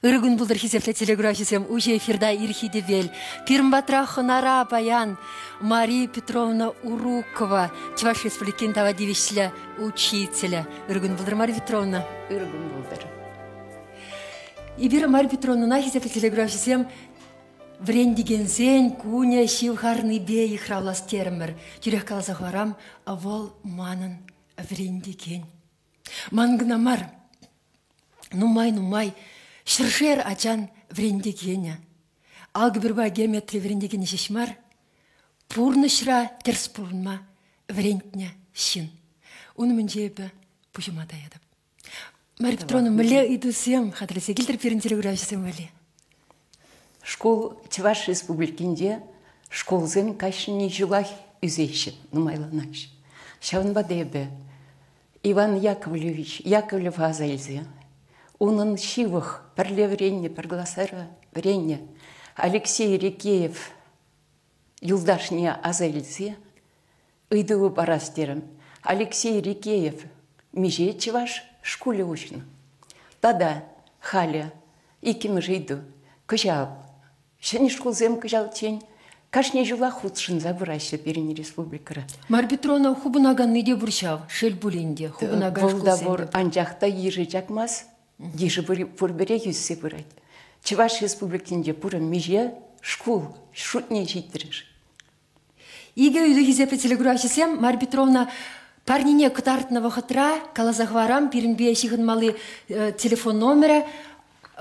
Ырӑ кун пултӑр, хисеплӗ телеграфҫӑсем! Уҫӑ эфирта ирхи тӗпел. Пирӗн патра хӑнара паян Мария Петровна Урукова, Чӑваш Республикин тава тивӗҫлӗ учителӗ. Ырӑ кун пултӑр, Мария Петровна. Ырӑ кун пултӑр. Эпир Мария Петровнӑна хисеплӗ телеграфҫӑсем вӗрентекенсен кунӗ ҫывхарнипе йыхравлас терӗмӗр. Тӳрех каласа хӑварам, вӑл манӑн вӗрентекен. Ман кӑна мар, нумай-нумай ҫӗршер ачан вӗрентекенӗ. Алгебрӑпа геометри вӗрентекенӗ ҫеҫ мар, пурнӑҫра тӗрӗс пурӑнма вӗрентнӗ ҫын. Ун умӗнче эпӗ пуҫӑма таятӑп. Мария Петровна, мӗнле ыйтусем хатӗрлесе килтӗр пирӗн телеграфҫӑсем валли? Шкул Чӑваш Республикинче шкулсем кашни ҫулах ӳсеҫҫӗ, нумайланаҫҫӗ. Ҫавӑнпа та эпӗ Иван Яковлевич Яковлева аса илсе унӑн ҫывӑх пӗрле вӗреннӗ, пӗр класра вӗреннӗ Алексей Рекеев юлташне аса илсе ыйту парас терӗм. Алексей Рекеев миҫе чӑваш шкулӗ уҫнӑ? Тата халӗ иккӗмӗш ыйту. Кӑҫал ҫӗнӗ шкулсем кӑҫалччен кашни ҫулах хутшӑнса пыраҫҫӗ пирӗн республикӑра. Марья Петровна, хупӑнаканни те пур ҫав, шел пулин те, хупӑнакан Вӑл та пур, анчах та йышӗ чакмасть, йышӗ пурпӗрех ӳссе пырать. Чӑваш Республикинче пурӗ миҫе шкул шутне ҫитрӗ-ши? Икӗ ыйту хисеплӗ телеграфҫӑсем Марья Петровна парнине кӑтартнӑ вӑхӑтра каласа хӑварам пирӗнпе ҫыхӑнмалли телефон номерӗ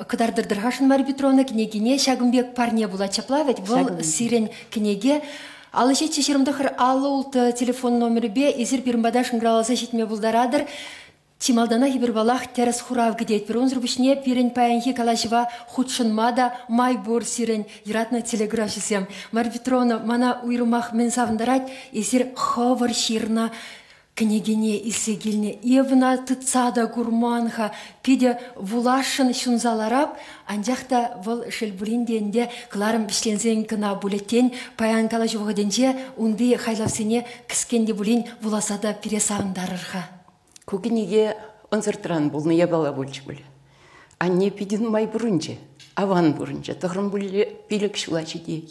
кӑтартӑр-тӑр-хашӑн Марья Петровна кӗнекине ҫакӑн пек парне пулать ҫапла вӗт вӑл сирӗн кӗнеке 57 29 56 телефон номерӗпе эсир пирӗн пата шӑнкӑравласа ҫитме пултаратӑр. Чи малтанах эпир паллах тӗрӗс хурав кӗтетпӗр. Унсӑр пуҫне пирӗн паянхи калаҫӑва хутшӑнма та май пур сирӗн юратнӑ телеграфҫӑсем. Марья Петровна, мана уйрӑмах мӗн савӑнтарать, эсир хӑвӑр ҫырнӑ кӗнекене илсе килнӗ. Эп ӑна тытса та курман-ха, питӗ вуласшӑн ҫунса ларап, анчах та вӑл шел пулин те ӗнтӗ кӑларӑм вӗҫленсен кӑна пулӗ. Тен, паян калаҫу вӑхӑтӗнче унти хайлавсене кӗскен те пулин вуласа та пире савӑнтарӑр-ха. Ку кӗнеке ӑнсӑртран пулнӑ япала пулчӗ пуль. Анне питӗ нумай пурӑнчӗ, аван пурӑнчӗ, тӑхрӑм пилӗк ҫула ҫитет.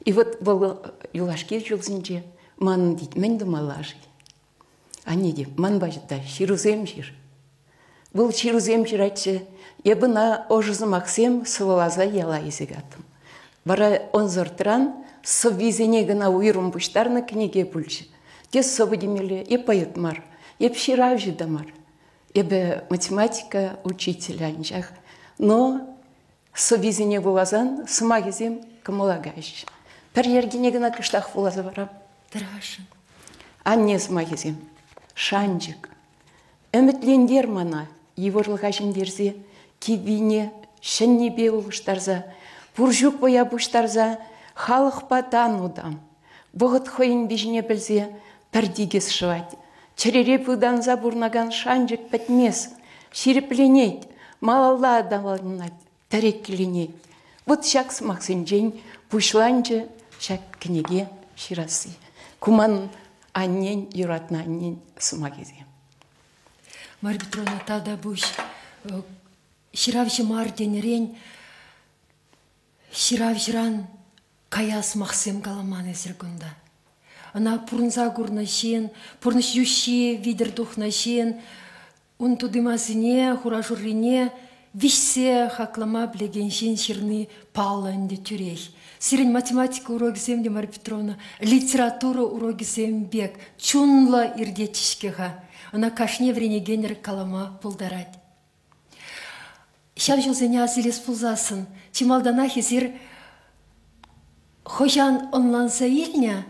И вот вӑл юлашки ҫулсенче манӑн тет, мӗн тумалла-ши? Анне те, ман паҫӑ та ҫырусем ҫыр. Вӑл ҫырусем ҫыратчӗ, эп ӑна ӑшӑ сӑмахсем сӑвӑласа яла илсе каттӑм. Вара ӑнсӑртран сӑввисене кӑна уйрӑм пуҫтарнӑ кӗнеке пулчӗ. Те сӑвӑ темелле, эп поэт мар, эп ҫыравҫӑ та мар. Эпӗ математика учителӗ анчах. Но сӑввисене вуласан сӑмахӗсем кӑмӑла кайӗҫ. Пӗр йӗркине кӑна кӑштах вуласа парам. Тӑрӑшӑн. Анне сӑмахӗсем. Шанчӑк. Ӗмӗтлентер мана йывӑрлӑха ҫӗнтерсе, киввине ҫӗннипе улӑштарса, пур-ҫук вӑя пуҫтарса халӑхпа тан утам. Вӑхӑт хӑйӗн виҫине пӗлсе пӗр тикӗс шӑвать. Чӗрере пытанса пурӑнакан шанчӑк пӗтмест, ҫирӗпленет, малалла аталанать, тӗрекленет. Вӑт ҫак сӑмахсенчен пуҫланчӗ ҫак кӗнеке ҫырасси. Ку ман аннен, юратнӑ аннен сӑмахӗсем. Марья Петровна, тавтапуҫ. Ҫыравҫӑ мар тенӗрен ҫыравҫӑран кая сӑмахсем каламан эсир кунта. Ӑна пурӑнса курнӑ ҫын, пурнӑҫ йӳҫҫи витӗр тухнӑ ҫын, ун тутимасине, хура-шуррине виҫсе хаклама пӗлекен ҫын ҫырни паллӑ ӗнтӗ тӳрех. Сирӗн математика урокӗсем те, Мария Петровна, литература урокӗсем пек чунлӑ иртетчӗ-ҫке-ха. Ӑна кашни вӗренекенӗр калама пултарать. Ҫав ҫулсене ас илес пулсассӑн чи малтанах эсир хӑҫан ӑнланса илнӗ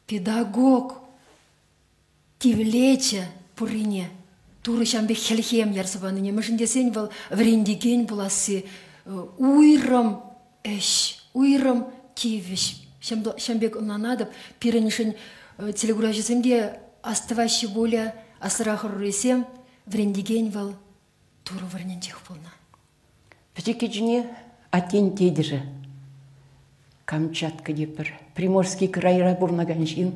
педагог тивлечӗ пуррине, Турӑ ҫавӑн пек хӗлхем ярса панине, мӗншӗн тесен вӑл вӗрентекен пуласси уйрӑм ӗҫ, уйрӑм тивӗҫ. Ҫавӑн пек ӑнланатӑп. Пирӗншӗн телекуравҫӑсем те астӑваҫҫӗ пулӗ. Асра хӑррисем вӗрентекен вӑл Турӑ вырӑнӗнчех пулнӑ. Пӗчӗккӗ аттен тетӗшӗ Камчатка тепӗр Приморский крайра пурӑнакан ҫын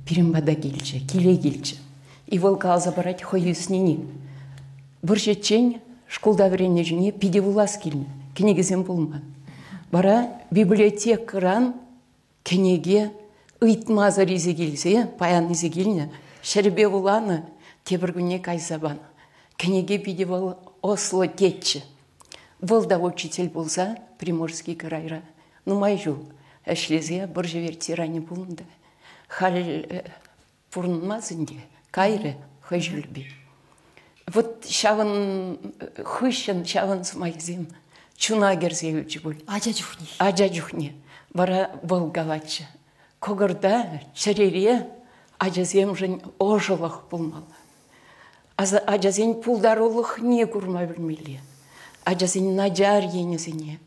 пирӗн пата килчӗ, киле килчӗ. И вӑл каласа парать хӑй ӳснине. Вӑрҫӑччен шкулта вӗреннӗ чухне питӗ вулас килнӗ, кӗнекесем пулман. Вара библиотекӑран кӗнеке ыйтмасӑр илсе килсе, паян илсе килнӗ, ҫӗрӗпе вуланӑ, тепӗр кунне кайса панӑ. Кӗнеке питӗ вӑл ӑслӑ тетчӗ. Вӑл та учитель пулса Приморский крайра нумай ҫул ӗҫлесе вӑрҫӑ ветеранӗ пулнӑ та. Халь пурӑнмасть ӗнтӗ, кайрӗ хӑй ҫулӗпе. Вот ҫавӑн хыҫҫӑн ҫавӑн сӑмахӗсем чуна кӗрсе юлчӗ пуль. Ача чухне. Ача чухне. Вара вӑл калатчӗ. Кӑкӑрта, чӗрере ачасемшӗн ӑшӑлӑх пулмалла. Ачасен пултарулӑхне курма пӗлмелле. Ачасен начар енӗсене.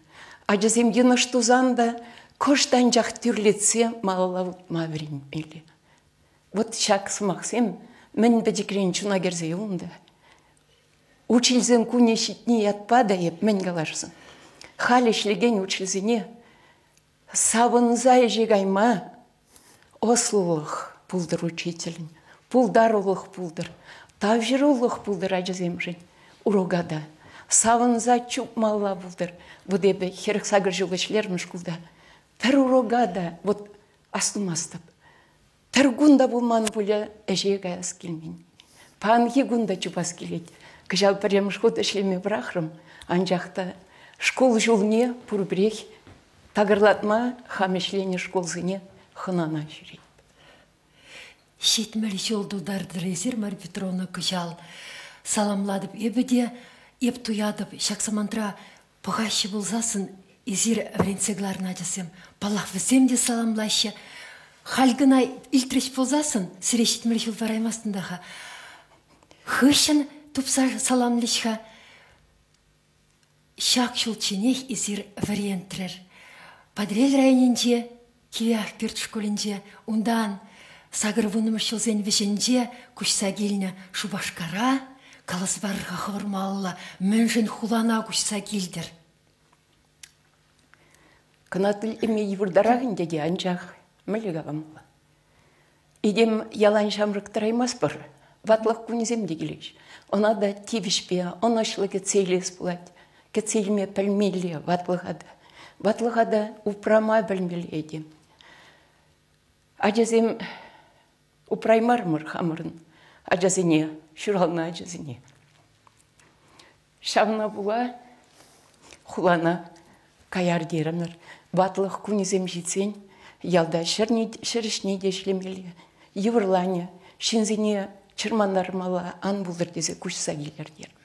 Ачасем йӑнӑш тусан та кӑшт анчах тӳрлетсе малалла утма вӗренмелле. Вот ҫак сӑмахсем мӗн пӗчӗкрен чуна кӗрсе юлнӑ та. Учительсен кунӗ ҫитни ятпа та эп мӗн каларсӑн. Халь ӗҫлекен учительсене савӑнса ӗҫе кайма ӑслӑлӑх пултӑр учителӗн, пултарулӑх пултӑр, тавҫӑрулӑх пултӑр ачасемшӗн урока та. Савӑнса чупмалла пултӑр. Вот эпӗ 48 ҫул ӗҫлерӗм шкулта. Пӗр урока та вот астумастӑп. Пӗр кун та пулман пулӗ ӗҫе каяс килмен. Паянхи кун та чупас килет. Кӑҫал пӗрремӗш хут ӗҫлеме пӑрахрӑм, анчах та шкул ҫулне пурпӗрех такӑрлатма хам ӗҫленӗ шкулсене хӑнана ҫӳретӗп. 70 ҫул тултартӑр эсир, Марья Петровна, кӑҫал. Саламлатӑп эпӗ те, эп туятӑп ҫак самантра Пӑхаҫҫӗ пулсассӑн эсир вӗрентсе кӑларнӑ ачасем, паллах, вӗсем те саламлаҫҫӗ. Халь кӑна илтрӗҫ пулсассӑн сире 70 ҫул параймастӑн та-ха. Хыҫҫӑн тупса саламлӗҫ-ха. Ҫак ҫулчченех эсир вӗрентрӗр. Патӑрьел районӗнче Кивӗ Ахпӳрт шкулӗнче, унтан 80-мӗш ҫулсен вӗҫӗнче куҫса килнӗ Шупашкара каласа пар-ха хӑвӑрмалла, мӗншӗн хулана куҫса килтӗр? Кӑна илме йывӑртарах ӗнтӗ те, анчах мӗнле каламалла? Этем ялан ҫамрӑк тӑраймастпӑр. Ватлӑх кунӗсем те килӗҫ. Ӑна та тивӗҫпе, ӑнӑҫлӑ кӗтсе илес пулать. Кӗтсе илме пӗлмелле ватлӑха та. Ватлӑха та упрама пӗлмелле этем. Ачасем упраймарӑмӑр хамӑрӑн ачасене, ҫуралнӑ ачасене. Ҫавна пула хулана каяр терӗмӗр. Ватлӑх кунӗсем ҫитсен ялта ҫӗр ӗҫне те ӗҫлемелле, йывӑрланӗ, ҫынсене чӑрмантармалла ан пултӑр тесе куҫса килер терӗмӗр.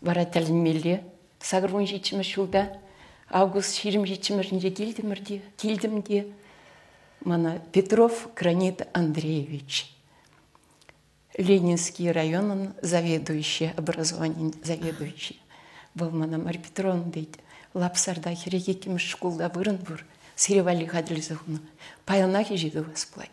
Вара тӗлӗнмелле, 87-мӗш ҫулта август 27-мӗшӗнче килтӗмӗр те, килтӗм те мана Петров Гранит Андреевич Ленинский районӑн заведующийӗ, образованин заведующийӗ. Вӑл мана Марья Петровна тет, Лапсарта хӗрех иккӗмӗш шкулта вырӑн пур, сире валли хатӗрлесе хунӑ. Паянах ӗҫе тухас пулать.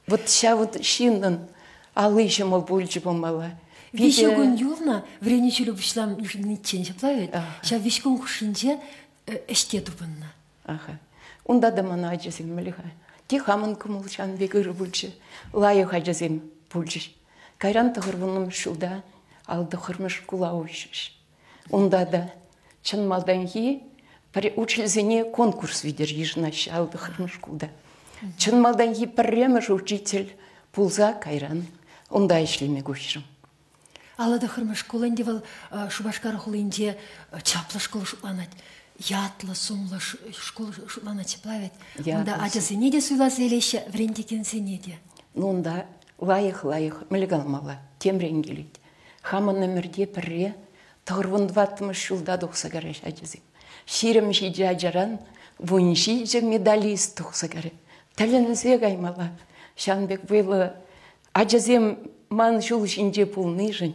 Вот ҫав вот ҫыннӑн алли ҫӑмӑл пулчӗ пулмалла. Виҫӗ кун юлнӑ вӗренӳ ҫулӗ пуҫланиччен ҫапла вӗт? Ҫав виҫ кун хушшинче ӗҫ те тупӑннӑ. Аха. Унта та мана ачасем мӗнле-ха? Те хамӑн кӑмӑл ҫавӑн пек ырӑ пулчӗ. Лайӑх ачасем пулчӗҫ. Кайран 90-мӗш ҫулта 59-мӗш шкула уҫрӗҫ. Унта та чӑн малтанхи пӗр учительсене конкурс витӗр йышӑнаҫҫӗ 59-мӗш шкулта. Чӑн малтанхи пӗрремӗш учитель пулса кайран унта ӗҫлеме куҫрӑм. 59-мӗш шкул ӗнтӗ вӑл Шупашкар хулинче чаплӑ шкул шутланать. Ятлӑ, сумлӑ шкул шутланать ҫапла вӗт. Унта ачасене те суйласа илеҫҫӗ, вӗрентекенсене те. Ну, унта лайӑх-лайӑх, мӗнле каламалла, темрен килет. Хамӑн ӗмӗрте пӗрре 94-мӗш ҫулта тухса кайрӗҫ ачасем. 27 ачаран 17 медалист тухса кайрӗ. Тӗлӗнсе каймалла. Ҫавӑн пек вӑйлӑ Ачасем ман ҫул ҫинче пулнишӗн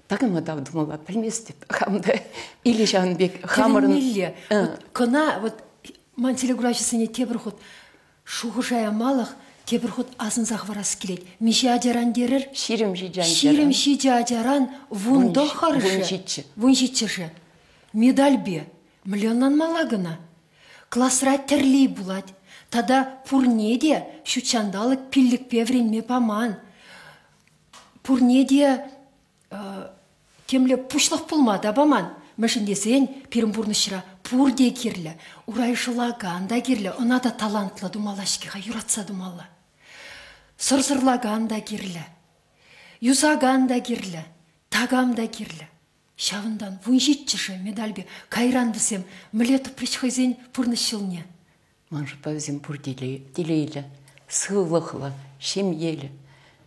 такама тав тумалла пӗлместӗп хам та. Или ҫавӑн пек хамӑрӑн... Тӗлӗнмелле. Вот кӑна вот ман телеграфҫӑсене тепӗр хут шухӑша ямалӑх. Тепӗр хут асӑнса хӑварас килет. Миҫе ачаран терӗр? 27 ачаран. 27 ачаран 19-шӗ. 17. 17-шӗ. Медальпе. Мӗнле ӑнланмалла кӑна? Класра тӗрли пулать. Тата пурне те ҫутҫанталӑк пиллӗкпе вӗренме паман. Пурне те темле пуҫлӑх пулма та паман. Мӗншӗн тесен пирӗн пурнӑҫра пурте кирлӗ. Урай шӑлакан та кирлӗ, ӑна та талантлӑ тумалла-ҫке-ха, юратса тумалла. Сӑрсӑрлакан та кирлӗ, юсакан та кирлӗ, такам та кирлӗ. Ҫавӑнтан 17-шӗ медальпе кайран вӗсем мӗнле тупрӗҫ хӑйсен пурнӑҫ ҫулне? Ман шутпа вӗсем пур телейлӗ, сывлӑхлӑ, ҫемьеллӗ.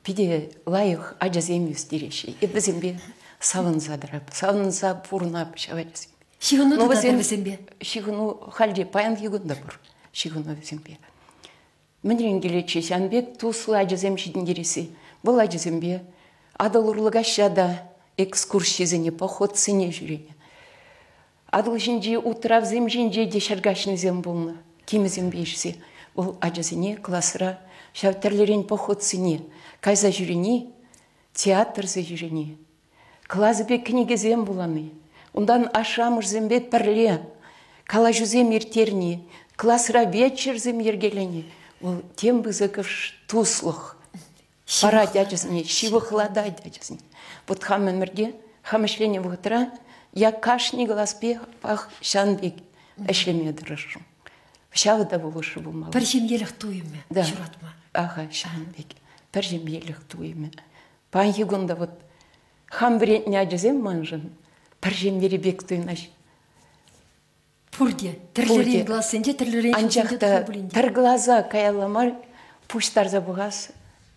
Питӗ лайӑх ачасем ӳстереҫҫӗ. Эп вӗсемпе савӑнса тӑрап, савӑнса пурӑнап ҫав ачасемпе. Ҫыхӑну тытатӑр вӗсемпе? Ҫыхӑну халь те паянхи кун та пур ҫыхӑну вӗсемпе. Мӗнрен килет-ши ҫавӑн пек туслӑ ачасем ҫитӗнтересси? Вӑл ачасемпе Атӑл урлӑ каҫҫа та экскурсисене, походсене ҫӳренӗ. Атӑл ҫинчи утравсем ҫинче те ҫӗркаҫнисем пулнӑ, кимӗсемпе ишсе. Вӑл ачасене класра ҫав тӗрлӗрен походсене кайса ҫӳрени, театрсе ҫӳрени, класӗпе кӗнекесем вулани, унтан ашшӗ-амӑшӗсемпе пӗрле калаҫусем ирттерни, класра вечерсем йӗркелени вӑл тем пысӑкӑш туслӑх парать ачасене, ҫывӑхлатать ачасене. Вот хам ӗмӗрте, хам ӗҫленӗ вӑхӑтра я кашни класпах ҫавӑн пек ӗҫлеме тӑрӑшрӑм. Ҫавӑ та пулӑшу пулмалла. Пӗр ҫемьелӗх туйӑмӗ да. ҫуратма. Аха, ҫавӑн пек. Пӗр ҫемьелӗх туйӑмӗ. Паянхи кун та вот хам вӗрентнӗ ачасем маншӑн пӗр ҫемьери пек туйӑнаҫ. Пурте. Тӗрлӗрен классенче тӗрлӗрен Анчах та пӗр класа каялла мар пуҫтарса пӑхас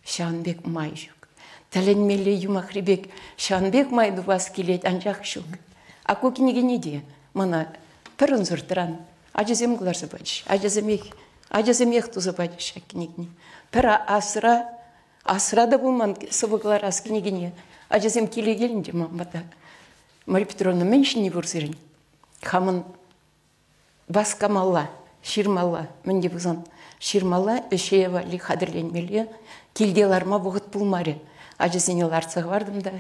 ҫавӑн пек май ҫук. Тӗлӗнмелле юмахри пек ҫавӑн пек май тупас килет, анчах ҫук. А ку кӗнекене те мана пӗр ӑнсӑртран ачасем кӑларса пачӗҫ. Ачасемех, ачасемех туса пачӗҫ ҫак кӗнекене. Пӗр асра, асра та пулман сӑвӑ кӑларас кӗнекене. Ачасем киле килнӗ те ман пата. Мария Петровна, мӗн ҫӗнни пур сирӗн? Хамӑн васкамалла, ҫырмалла, мӗн те пулсан ҫырмалла, ӗҫе валли хатӗрленмелле. Килте ларма вӑхӑт пулмарӗ. Ачасене лартса хӑвартӑм та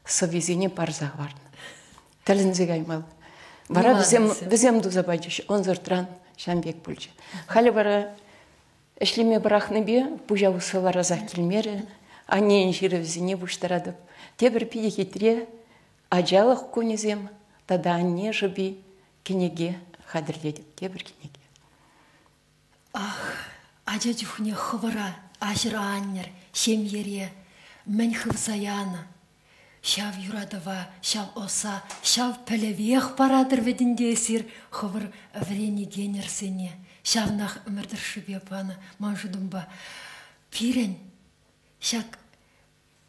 сӑввисене парса хӑварнӑ. Тӗлӗнсе каймалла. Вара вӗсем, вӗсем туса пачӗҫ, ӑнсӑртран ҫавӑн пек пулчӗ. Халӗ вара ӗҫлеме пӑрахнипе пуҫа усса ларасах килмерӗ. Аннен ҫырӑвӗсене пуҫтаратӑп. Тепӗр питӗ хитре Ачалӑх кунӗсем тата анне шӑпи кӗнеке хатӗрлетӗп тепӗр кӗнеке. Ах, ача чухне хӑвӑра аҫӑр-аннӗр ҫемьере мӗн хывса янӑ, ҫав юратӑва, ҫав ӑса, ҫав пӗлӗвех паратӑр вӗт ӗнтӗ эсир хӑвӑр вӗренекенӗрсене. Ҫавнах ӗмӗр тӑршшӗпе панӑ ман шутӑмпа. Пирӗн ҫак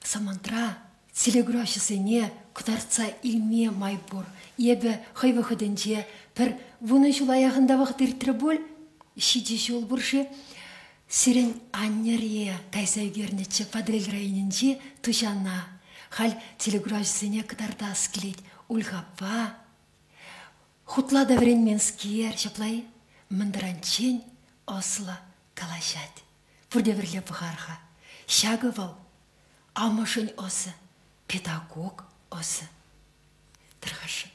самантра телеграфҫӑсене кӑтартса илме май пур. Эпӗ хӑй вӑхӑтӗнче пӗр 10 ҫула яхӑн та вӑхӑт иртрӗ пуль, 7 ҫул пур-ши, сирӗн аннӗре кайса ӳкернӗччӗ Патӑрьел районӗнчи Туҫана. Халь телеграфҫӑсене кӑтартас килет. Ульхапа хутла та вӗренменскер, ҫапла-и, мӗн таранччен ӑслӑ калаҫать. Пурте пӗрле пӑхар-ха. Ҫакӑ вӑл амӑшӗн ӑсӗ, педагог ӑсӗ. Тӑрхашӑн.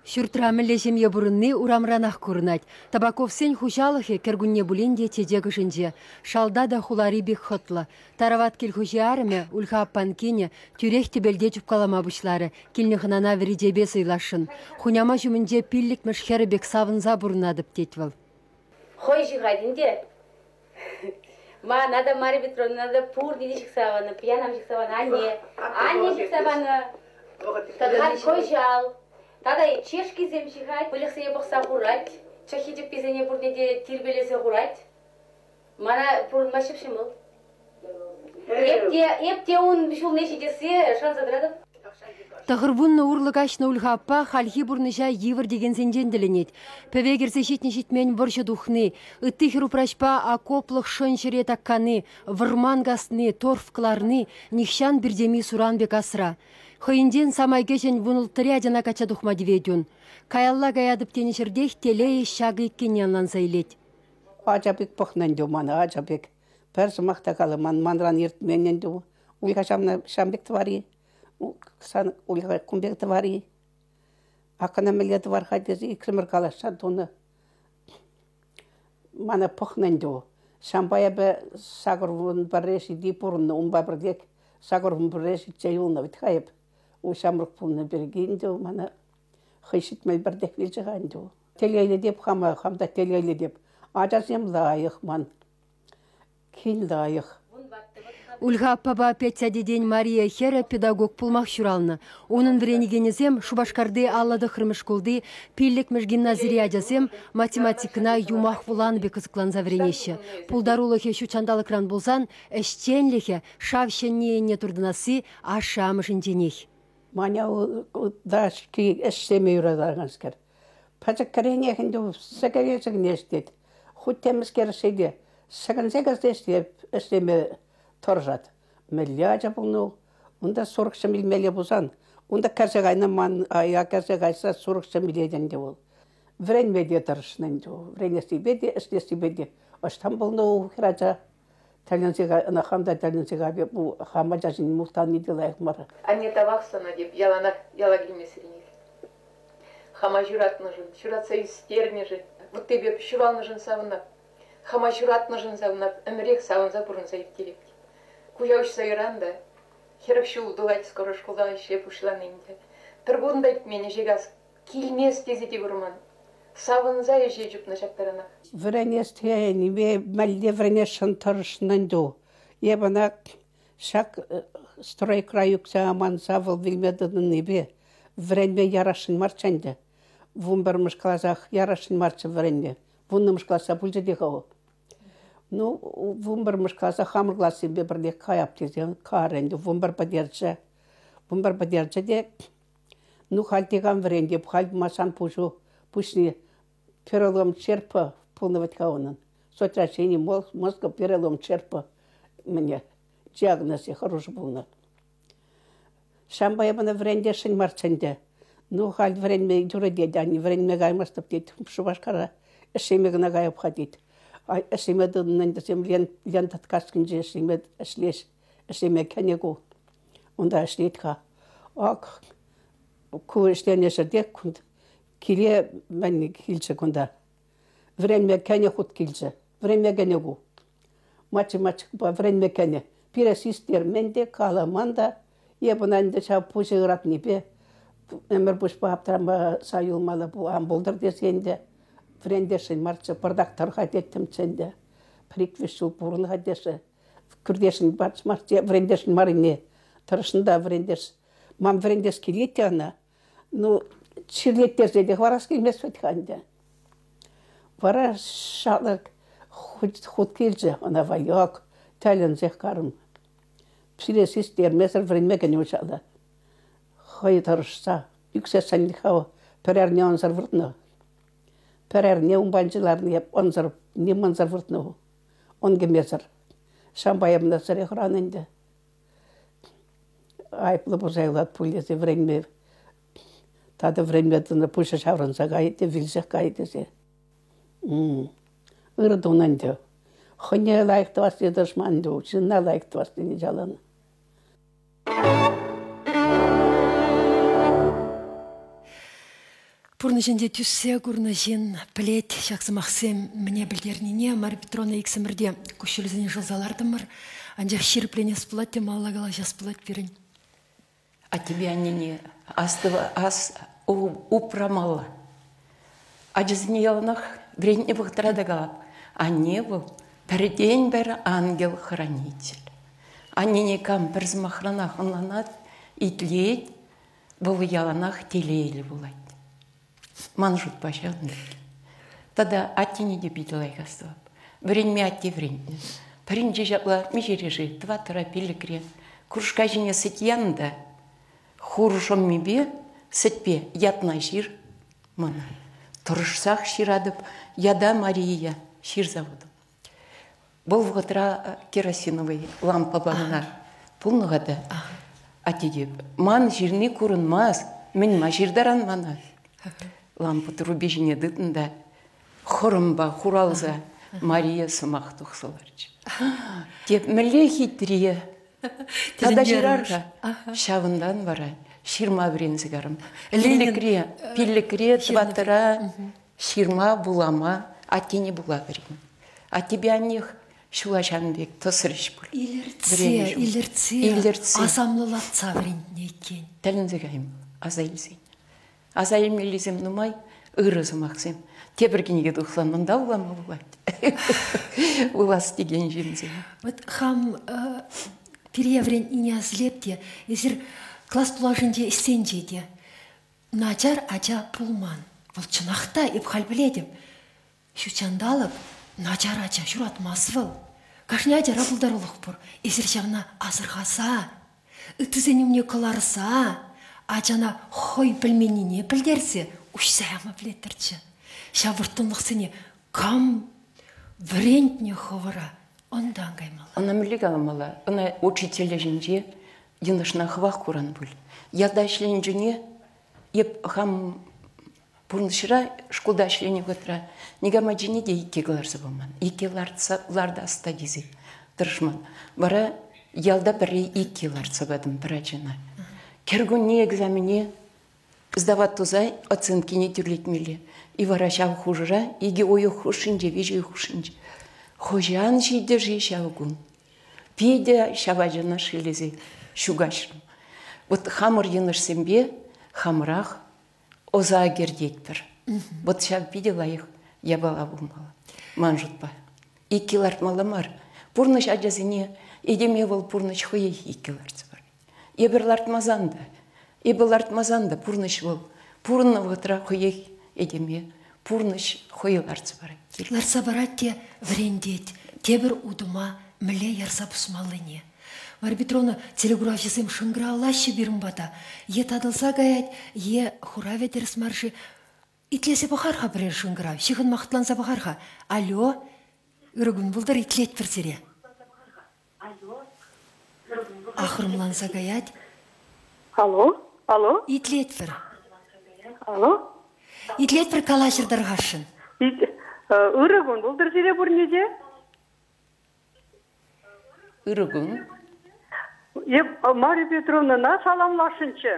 Ҫуртра мӗнле ҫемье пурӑнни урамранах курӑнать. Табаковсен хуҫалӑхӗ кӗркунне пулин те чечек ӑшӗнче. Шалта та хулари пек хӑтлӑ. Тарават кил хуҫи арӑмӗ, Ульха аппан кинӗ, тӳрех тӗпелте чупкалама пуҫларӗ, килнӗ хӑнана вӗри чейпе сӑйласшӑн. Хуняма ҫумӗнче пиллӗкмӗш хӗрӗ пек савӑнса пурӑнатӑп, тет вӑл. Хӑй ҫыхать ӗнтӗ. Мана та, Мария Петровна та пурте те ҫыхса панӑ, пьянам ҫыхса панӑ, анне, анне ҫыхса панӑ. Тата кӑҫал тата чешкисем ҫыхать, выльӑхсене пӑхса хурать, чӑххи-чӗпписене пурне те тирпейлесе хурать. Мана пурӑнма ҫӑп-ҫӑмӑл. Эп те, эп те ун ҫулне ҫитессе шанса тӑратӑп. 90 урлӑ каҫнӑ Ульха аппа хальхи пурнӑҫа йывӑр текенсенчен тӗлӗнет. Пӗве кӗрсе ҫитнӗ-ҫитмен вӑрҫӑ тухни, ытти хӗрупраҫпа окоплӑх шӑн ҫӗре таккани, вӑрман касни, торф кӑларни нихҫан пиртеми суран пек асра. Хӑйӗнчен самай кӗҫӗн вунулттӑри ачана качча тухма тивет ун. Каялла каятӑп тенӗ ҫӗртех телейӗ ҫакӑ иккенне ӑнланса илет. Ача пек пӑхнӑ ӗнтӗ мана, ача пек. Пӗр сӑмах та каламан, манран иртмен ӗнтӗ. Ульха ҫавна ҫам пек тӑвар-и? Сан Ульха кун пек тӑвар-и? Акӑна мӗнле тӑвар-ха тесе иксӗмӗр калаҫса тунӑ. Мана пӑхнӑ ӗнтӗ. Ҫавӑнпа эпӗ 81-ре ҫити пурӑннӑ, унпа пӗрлех 81-ре ҫитсе юлнӑ вӗт-ха эп. У ҫамрӑк пулнӑ пирки ӗнтӗ мана хӑй ҫитмӗл пӗртех вилчӗ-ха ӗнтӗ. Телейлӗ теп хама, хам та телейлӗ теп. Ачасем лайӑх ман. Кил лайӑх. Ульха аппапа Петя тетен Мария хӗрӗ педагог пулмах ҫуралнӑ. Унӑн вӗренекенӗсем Шупашкарти 59-мӗш шкулти пиллӗкмӗш гимназири ачасем математикӑна юмах вуланӑ пек кӑсӑкланса вӗренеҫҫӗ. Пултарулӑхӗ ҫут ҫанталӑкран пулсан ӗҫченлӗхӗ шав ҫӗнни енне туртӑнасси ашшӗ-амӑшӗнченех. Маня ытла-ҫке ӗҫлеме юратаканскер. Пӗчӗккӗренех ӗнтӗ сӗкӗне-сӗкӗне ӗҫлет. Хуть темӗскер ӗҫсе те сӗкӗнсе кӗрсе ӗҫлеме тӑрӑшать. Мӗнле ача пулнӑ унта сурӑхсем илмелле пулсан, унта кӗрсе кайнӑ ман ая кӗрсе кайса сурӑхсем илет ӗнтӗ вӑл. Вӗренме те тӑрӑшнӑ ӗнтӗ вӑл. Вӗренессипе те, ӗҫлессипе те. Ӑҫтан пулнӑ у хӗрача? Тӗлӗнсе кай, ӑна хам та тӗлӗнсе кайп, ку хам ачасене мухтани те лайӑх мар. Анне тавах сана теп, яланах яла килмесӗренех. Хама ҫуратнӑшӑн, ҫуратса ӳстернӗшӗн, вот эпӗ ҫуралнӑшӑн савӑнап. Хама ҫуратнӑшӑн савӑнап, ӗмӗрех савӑнса пурӑнса ирттереп. Куҫа уҫса яран та, 40 ҫул тулать скоро шкулта ӗҫе пуҫлани ӗнтӗ. Пӗр кун та иртмен ӗҫе кас килмест тесе те курман. Савӑнса ӗҫе чупнӑ ҫак таранах. Вӗренес тенипе мӗнле вӗренесшӗн тӑрӑшнӑ ӗнтӗ. Эп ӑна ҫак стройкӑра ӳксе аманса вӑл вилме тытӑннипе вӗренме ярасшӑн марччӗ ӗнтӗ. 11-мӗш класах ярасшӑн марччӗ вӗренме. 10-мӗш класса пулчӗ те-ха вӑл. Ну, 11-мӗш класа хамӑр классемпе пӗрле каяп тесе карӗ ӗнтӗ. 11 пӗтерчӗ. 11 пӗтерчӗ те ну, халь текам вӗрентеп, халь масан пуҫу пуҫне перелом черпа пулнӑ вӗт-ха унӑн. Сотрясение мозга перелом черпа мӗне диагнозӗ хӑрушӑ пулнӑ. Ҫавӑнпа эп ӑна вӗрентесшӗн марччӗ ӗнтӗ. Ну, халь вӗренме юрӗ тет, анне вӗренме каймастӑп тет Шупашкара. Ӗҫлеме кӑна каяп-ха тет. Ӗҫлеме тытӑннӑ ӗнтӗ лента ткачкинче ӗҫлеме ӗҫлес, ӗҫлеме кӗнӗ ку. Унта ӗҫлет-ха. Ак ку ӗҫленӗ ҫӗрте киле мӗн килчӗ кунта. Вӗренме кӗнӗ хут килчӗ. Вӗренме кӗнӗ ку. Математикӑпа вӗренме кӗнӗ. Пире систермен те, каламан та. Эп ӑна ӗнтӗ ҫав пуҫӗ ыратнипе ӗмӗр пуҫпа аптрамаса юлмалла ан пултӑр тесе ӗнтӗ вӗрентесшӗн марччӗ. Пӑртак тӑр-ха теттӗмччӗ ӗнтӗ. Пӗр-ик-виҫ ҫул пурӑн-ха тесе. Кӳртесшӗн марччӗ, вӗрентесшӗн маррине тӑрӑшнӑ та вӗрентес. Ман вӗрентес килет те ӑна. Ну, чирлеттерсе те хӑварас килмест вӗт-ха ӗнтӗ. Вара шалӑк хут килчӗ ӑна вайок, тӗлӗнсех карӑм. Пире систермесӗр вӗренме кӗнӗ ҫала. Хӑй тӑрӑшса ӳксессӗн-ха пӗр эрне ӑнсӑр выртнӑ. Пӗр эрне ун патӗнче ларнӑ эп ӑнсӑр, ним ӑнсӑр выртнӑ. Ун кӗмесӗр. Ҫавӑнпа эп ӑна сӗре хӑранӑ ӗнтӗ. Айӑплӑ пулса юлать пуль тесе вӗренме тата вӗренме тӑнӑ пуҫӗ ҫаврӑнса кайӗ те вилсех кайӗ тесе. Ырӑ тунӑ ӗнтӗ. Хӑйне лайӑх тӑвас тесе тӑрӑшман ӗнтӗ, ҫынна лайӑх тӑвас тени ҫаланӑ. Пурнӑҫӗнче тӳссе курнӑ ҫын пӗлет ҫак сӑмахсем мӗне пӗлтернине. Мария Петровна иксӗмӗр те куҫҫулӗсене шӑлса лартӑмӑр. Анчах ҫирӗпленес пулать те малалла калаҫас пулать пирӗн. Аттепе аннене ас упрамалла. Ачасене яланах вӗрентнӗ вӑхӑтра та калап. Анне вӑл пӗртен-пӗр ангел-хранитель. Аннене кам пӗр сӑмахранах ӑнланать, итлет, вӑл яланах телейлӗ пулать. Ман шутпа ҫавӑн пек. Тата аттене те питӗ лайӑх астӑвап. Вӗренме атте вӗрентнӗ. Пӗринче ҫапла миҫере-ши, тӑваттӑра, пиллӗкре кружка ҫине сӗт янӑ та хур шӑммипе сӗтпе ятна ҫыр мана. Тӑрӑшсах ҫыратӑп. Ята Мария ҫырса хутӑм. Вӑл вӑхӑтра керосиновый лампӑпа кӑна пулнӑ-ха та. Атте те, ман ҫырни курӑнмасть, мӗн-ма ҫыртаран мана? Лампа труби ҫине тытнӑ та хӑрӑмпа хуралса Мария сӑмах тухса ларчӗ. Теп мӗнле хитре. Тата ҫырар-ха. Ҫавӑнтан вара ҫырма вӗренсе карӑм. Пиллӗкре, пиллӗкре, тӑваттӑра ҫырма, вулама аттене пула вӗреннӗ. Аттепе аннех ҫула ҫавӑн пек тӑсрӗҫ пуль. Илӗртсе, илӗртсе, илӗртсе. Асамлӑлатса вӗрентнӗ иккен. Тӗлӗнсе кайм, аса илсен. Аса илмеллисем нумай, ырӑ сӑмахсем. Тепӗр кӗнеке тухсан унта вулама пулать. Вулас текен ҫынсем. Вот хам пире вӗрентнине асилеп те, эсир класс тулашӗнче ӗҫсенче те начар ача пулман. Вӑл чӑнах та, эп халь пӗлетӗп, ҫутҫанталӑк начар ача ҫуратмасть вӑл. Кашни ачара пултарулӑх пур. Эсир ҫавна асӑрхаса, ыттисен умне кӑларса, ачана хӑй пӗлменнине пӗлтерсе уҫса яма пӗлеттӗрччӗ. Ҫав вӑрттӑнлӑхсене кам вӗрентнӗ хӑвӑра, ӑнтан каймалла. Ӑна мӗнле каламалла? Ӑна учитель ӗҫӗнче йӑнӑшна хӑвах куран пуль. Ялта ӗҫленӗ чухне эп хам пурнӑҫра шкулта ӗҫленӗ вӑхӑтра никам ачине те икке кӑларса паман. Икке лартса лартас та тесе тӑрӑшман. Вара ялта пӗрре икке лартса патӑм пӗр ачана. Кӗркунне экзамене сдавать туса оценкине тӳрлетмелле. И вара ҫав хушӑра икӗ уйӑх хушшинче, виҫӗ уйӑх хушшинче хӑҫан ҫитӗ-ши ҫав кун? Питӗ ҫав ачана шеллесе ҫу каҫрӑм. Вот хамӑр йӑнӑшсемпе хамӑрах ӑса кӗртетпӗр. Вот ҫав питӗ лайӑх япала пулмалла, ман шутпа. Икки лартмалла мар. Пурнӑҫ ачасене, этеме вӑл пурнӑҫ хӑех икки лартса парать. Эпир лартмасан та, эпӗ лартмасан та пурнӑҫ вӑл пурӑннӑ вӑхӑтра хӑех этеме пурнӑҫ хӑй лартса парать. Лартса парать те вӗрентет. Тепӗр утӑма мӗнле ярса пусмаллине. Мария Петровна, телекуравҫӑсем шӑнкӑравлаҫҫӗ пирӗн пата. Е татӑлса каять, е хуравӗ тӗрӗс мар-ши. Итлесе пӑхар-ха пӗрер шӑнкӑрав, ҫыхӑнма хӑтланса пӑхар-ха. Алло, ырӑ кун пултӑр, итлетпӗр сире. Ахрӑмланса каять. Алло, алло. Итлетпӗр. Алло. Итлетпӗр калаҫӑр тархасшӑн. Ырӑ кун пултӑр сире пурне те. Ырӑ кун. Эп Мария Петровнӑна саламласшӑнччӗ.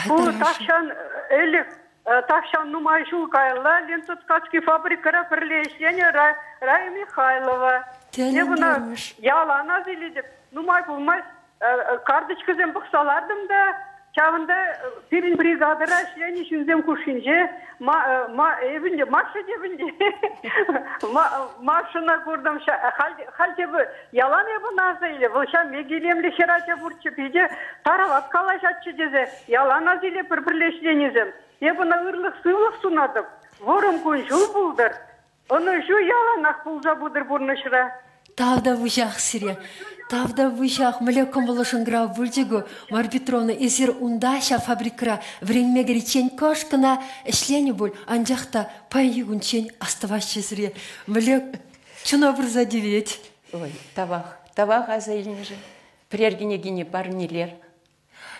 Ку тахҫан ӗлӗк тахҫан нумай ҫул каялла Лентоткацкий фабрикӑра пӗрле ӗҫленӗ Рая Михайлова. Эп ӑна ялан аса илетӗп. Нумай пулмасть карточкӑсем пӑхса лартӑм та ҫавӑнта пирӗн бригадӑра ӗҫленӗ ҫынсем хушшинче ма, эпӗ Маша тепӗн те Машӑна куртӑм. Халь те ялан эп ӑна аса иле. Вӑл ҫав пек илемлӗ хӗрача пурччӗ, питӗ тарават калаҫатчӗ тесе ялан аса иле пӗр-пӗрле ӗҫленисем. Эп ӑна ырлӑх-сывлӑх сунатӑп. Вӑрӑм кун-ҫул пултӑр. Ӑнӑҫу яланах пулса пытӑр пурнӑҫра. Тавтапуҫах сире. Тавтапуҫах. Мӗнле кӑмӑллӑ шӑнкӑрав пулчӗ ку, Марья Петровна. Эсир унта ҫав фабрикӑра вӗренме кӗриччен кӑшт кӑна ӗҫленӗ пуль, анчах та паянхи кунччен астӑваҫҫӗ сире. Мӗнле чуна пырса тивет. Ой, тавах. Тавах аса илнӗшӗн. Пӗрер кӗнекине парнелер.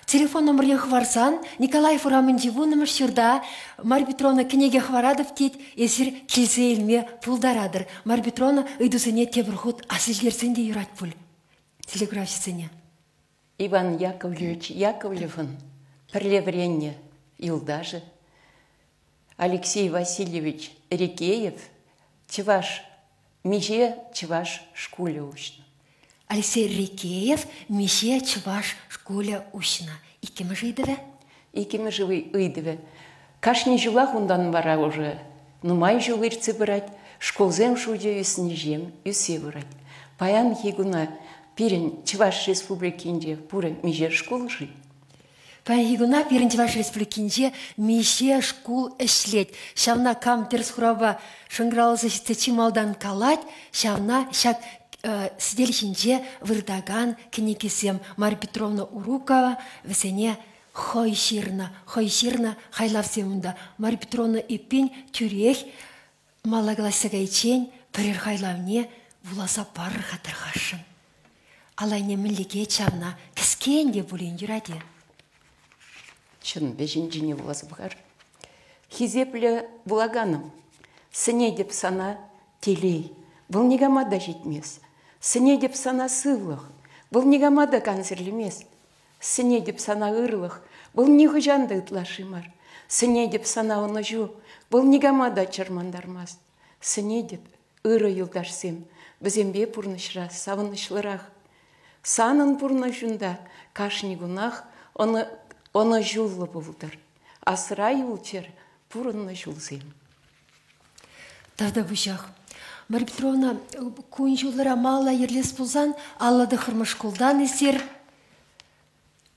Телефон номерне хӑварсан Николаев урамӗнчи вуннӑмӗш ҫурта Марья Петровна кӗнеке хӑваратӑп тет, эсир килсе илме пултаратӑр. Марья Петровна ыйтусене тепӗр хут асилтерсен те юрать пуль телеграфҫӑсене. Иван Яковлевич Яковлевӑн пӗрле вӗреннӗ юлташӗ Алексей Васильевич Рекеев чӑваш миҫе чӑваш шкулӗ уҫнӑ. Алексей Рекеев миҫе чӑваш шкулӗ уҫнӑ. Иккӗмӗш ыйтӑвӗ? Иккӗмӗш ыйтӑвӗ. Кашни ҫулах унтан вара уже нумай ҫул иртсе пырать, шкулсен шучӗ ӳснӗҫем ӳссе пырать. Паянхи куна пирӗн Чӑваш Республикинче пурӗ миҫе шкул-ши? Паянхи куна пирӗн Чӑваш Республикинче миҫе шкул ӗҫлет. Ҫавна кам тӗрӗс хуравпа шӑнкӑравласа ҫитсе чи малтан калать, ҫавна ҫак сӗтел ҫинче выртакан кӗнекесем Марья Петровна Урукова вӗсене хӑй ҫырнӑ, хӑй ҫырнӑ хайлавсем унта. Марья Петровна эппин тӳрех мала калаҫса кайиччен пӗрер хайлавне вуласа парӑр-ха тархасшӑн. Алайне мӗн лекет ҫавна кӗске. Кӗскен те пулин юрать-и? Чӑн вӗҫӗнчине вуласа пӑхар. Хисеплӗ вулаканӑм, сӗнетӗп сана телей. Вӑл никама та ҫитмест. Сӗнетӗп сана сывлӑх. Вӑл никама та кансӗрлемест. Сӗнетӗп сана ырлӑх. Вӑл нихӑҫан та ытлашши мар. Сӗнетӗп сана ӑнӑҫу. Вӑл никама та чӑрмантармасть. Сӗнетӗп, ырӑ юлташсем, вӗсемпе пурнӑҫра савӑнӑҫлӑрах. Санӑн пурнӑҫунта кашни кунах ӑнӑҫуллӑ пултӑр. Асра юлчӑр пурӑннӑ ҫулсем. Тавтапуҫах. Мария Петровна, кун-ҫулӑра малалла йӗрлес пулсан алла тӑххӑрмӗш шкултан эсир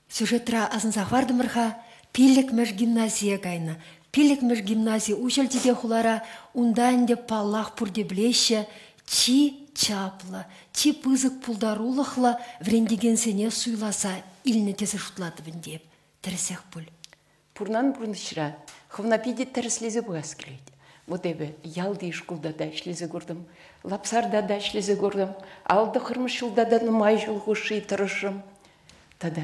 Сюжетра асӑнса хӑвартӑмӑр-ха, пиллӗкмӗш гимназие кайнӑ. Пиллӗкмӗш гимнази уҫӑлчӗ те хулара, унта ӗнтӗ, паллах, пурте пӗлеҫҫӗ, чи чаплӑ, чи пысӑк пултарулӑхлӑ вӗрентекенсене суйласа илнӗ тесе шутлатӑп ӗнтӗ эп. Тӗрӗсех пуль. Пурнан пурнӑҫра хӑвна питӗ тӗрӗслесе пӑхас килет. Вот эпӗ ялти шкулта та ӗҫлесе куртӑм, Лапсарта та ӗҫлесе куртӑм, Алтӑхӑрмӗш ҫулта та нумай ҫул хушши тӑрӑшрӑм. Тата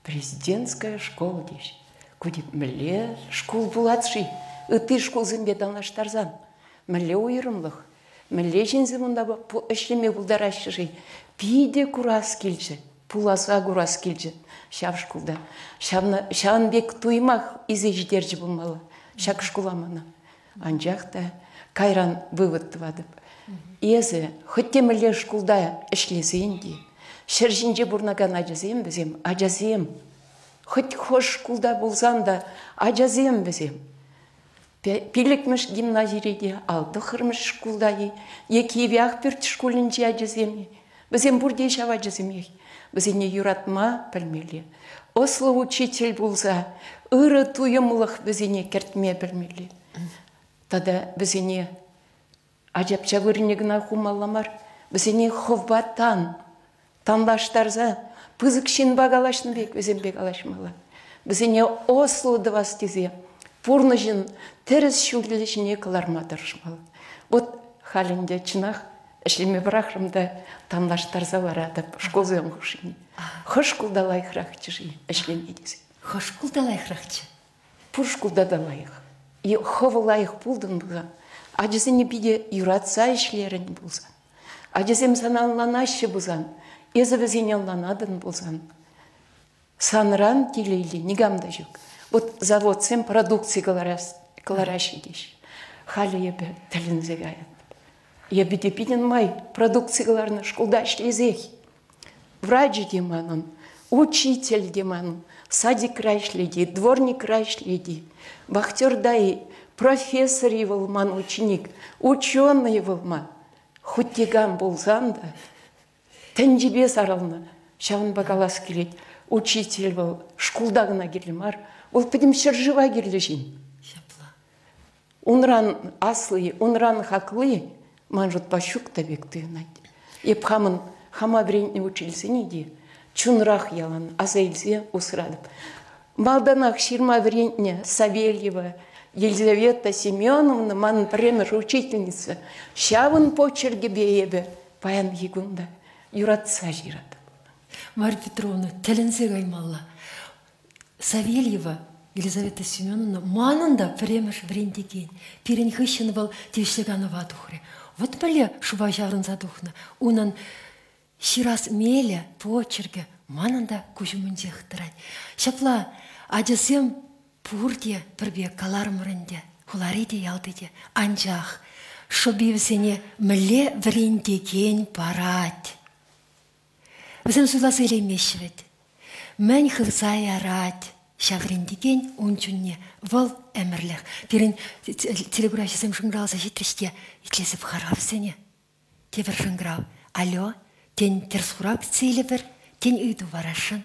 президентская школа теҫ. Ку тип мӗнле шкул пулать-ши? Ытти шкулсемпе танлаштарсан мӗнле уйрӑмлӑх? Мӗнле ҫынсем унта ӗҫлеме пултараҫҫӗ-ши? Питӗ курас килчӗ, пуласа курас килчӗ ҫав шкулта. Ҫавна, ҫавӑн пек туйӑмах илсе ҫитерчӗ пулмалла ҫак шкула мана. Анчах та кайран вывод тӑватӑп. Эсӗ хӑть те мӗнле шкулта ӗҫлесен те, ҫӗр ҫинче пурӑнакан ачасем вӗсем, ачасем. Хӑть хӑш шкулта пулсан та ачасем вӗсем. Пиллӗкмӗш гимназире те, алтӑххӑрмӗш шкулта-и е Кивӗ Ахпӳрт шкулӗнчи ачасем-и, вӗсем пурте ҫав ачасемех. Вӗсене юратма пӗлмелле. Ӑслӑ учитель пулса ырӑ туйӑмлӑх вӗсене кӗртме пӗлмелле. Тата вӗсене ачапча вырӑнне кӑна хумалла мар, вӗсене хӑвпа тан, танлаштарса пысӑк ҫынпа калаҫнӑ пек вӗсемпе калаҫмалла. Вӗсене ӑслӑ тӑвас тесе пурнӑҫӑн тӗрӗс ҫулӗ ҫине кӑларма тӑрӑшмалла. Вот халь ӗнтӗ чӑнах ӗҫлеме пӑрахрӑм та танлаштарса ларатӑп шкулсем хушшине. Хӑш шкулта лайӑхрахчӗ-ши ӗҫлеме тесе. Хӑш шкулта лайӑхрахчӗ? Пур шкулта та лайӑх. Е хӑв лайӑх пултӑн пулсан, ачасене питӗ юратса ӗҫлерӗн пулсан, ачасем сана ӑнланаҫҫӗ пулсан, эсӗ вӗсене ӑнланатӑн пулсан, санран телейли никам та ҫук. Вот заводсем продукци кӑлараҫҫӗ теҫҫӗ. Халӗ эпӗ тӗлӗнсе каятӑп. Эпӗ те питӗ нумай продукци кӑларнӑ шкулта ӗҫлесех. Врачӗ те манӑн, учитель те манӑн, садикра ӗҫлет-и, дворникра ӗҫлет-и, вахтерта-и, профессор-и вӑл ман ученик, ученый вӑл ман. Хуть те кам пулсан та тӗнчипе сарӑлнӑ. Ҫавӑнпа калас килет, учитель вӑл шкулта кӑна кирлӗ мар, вӑл пӗтӗм ҫӗршыва кирлӗ ҫын. Ҫапла. Унран асли, унран хакли ман шутпа ҫук та пек туйӑнать. Эп хамӑн хама вӗрентнӗ учительсене те чунрах ялан аса илсе усратӑп. Малтанах ҫырма вӗрентнӗ Савельева Елизавета Семеновна манӑн пӗрремӗш учительница. Ҫавӑн почеркӗпе эпӗ паянхи кун та юратса ҫыратӑп. Марья Петровна, тӗлӗнсе каймалла. Савельева Елизавета Семеновна манӑн та пӗрремӗш вӗрентекен. Пирӗн хыҫҫӑн вӑл тивӗҫлӗ канӑва тухрӗ. Вӑт мӗнле шупа ҫаврӑнса тухнӑ. Унӑн ҫырас мелӗ, почеркӗ манӑн та куҫ умӗнчех тӑрать. Ҫапла ачасем пурте пӗр пек каларӑмӑр ӗнтӗ, хулари те, ялти те. Анчах шӑпи вӗсене мӗнле вӗрентекен парать. Вӗсем суйласа илеймеҫҫӗ вӗт. Мӗн хывса ярать ҫав вӗрентекен ун чунне, вӑл ӗмӗрлӗх. Пирӗн телекураҫӑсем шӑнкӑравласа ҫитрӗҫ те итлесе пӑхар-ха вӗсене. Тепӗр шӑнкӑрав. Алло, тен, тӗрӗс хурав кӗтсе илӗпӗр, тен, ыйту парасшӑн,